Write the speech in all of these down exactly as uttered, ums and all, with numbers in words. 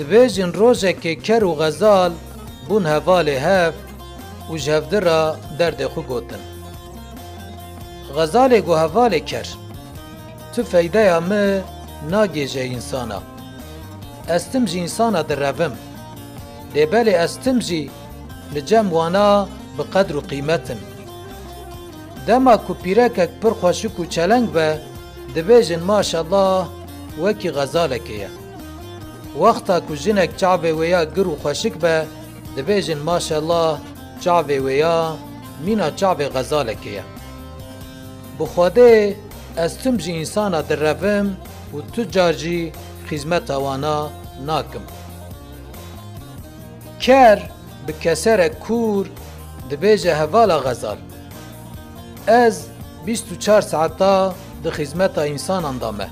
Dibêjin rojekê ker û xezal bûn hevalê hev û ji hevdi re derdê xwe gotin. Xezalê got, hevalê ker, tu feydeya min nagêje însana. Ez tim ji însana direvim. Lê belê ez tim jî li cem wana bi qedr û qîmet im. Dema ku pîrekek pir xweşik û çeleng be, dibêjin maşallah wekî xezalekê ye. Wexta ku jinek çavê wê ya gir û xweşik be, dibêjin maşallah çavê wê ya mîna çavê xezalekê ye. Bi Xwedê ez tim ji însana direvim û tu car jî xîzmeta wana nakim. Ker bi keserek kûr dibêje, hevala xezal, ez bîst û çar saeta di xîzmeta însanan de me.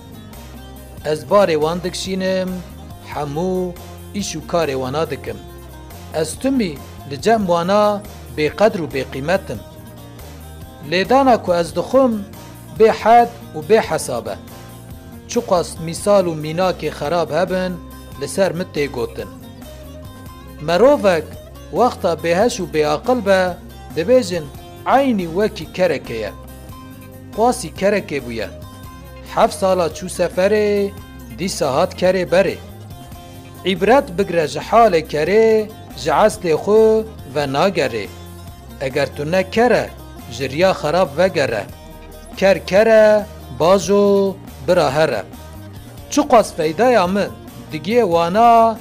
Ez barê wan dikişînim, hemû îş û karê wana dikim. Ez timî li cem wana bêqedr û bêqîmet im. Lêdana ku ez dixwim bê hed û bê hesab e. Çiqas mîsal û mînakê xerab hebin, li ser min tê gotin. Merovek wexta bêheş û bêaqil be, dibêjin eynî wekî kerekê ye. Qasî kerekê bûye. Heft sala çû seferê, dîsa hat kerê berê. Îbret bigre ji halê kerê, ji eslê xwe venagerê. Eger tu ne ker e, ji riya xerab vegere. Ker ker e, bajo bira here. Çiqas feydeya min digê wana,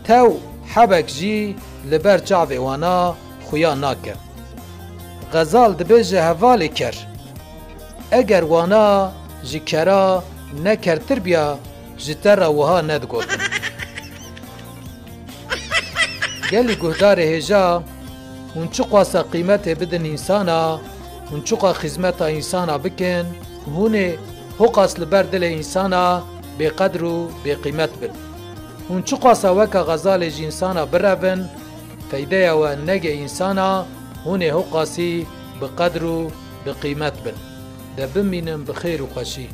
tew hebek jî li ber çavê wana xuya nake. Xezal dibêje, hevalê ker, eger wana ji kera ne kertir biya, ji te re wiha nedigotin. Gelî guhdarê hêja, hûn çiqasa qîmetê bidin însana, hûn çiqa xizmeta însana bikin, hûn ê hoqas li ber dilê însana bêqedr û bêqîmet bin. Hûn çiqasa weka xezalê ji însana birevin, feydeya we nege însana, hûn ê hoqasî bi qedr û bi qîmet bin. De bimînin bi xêr û xweşî.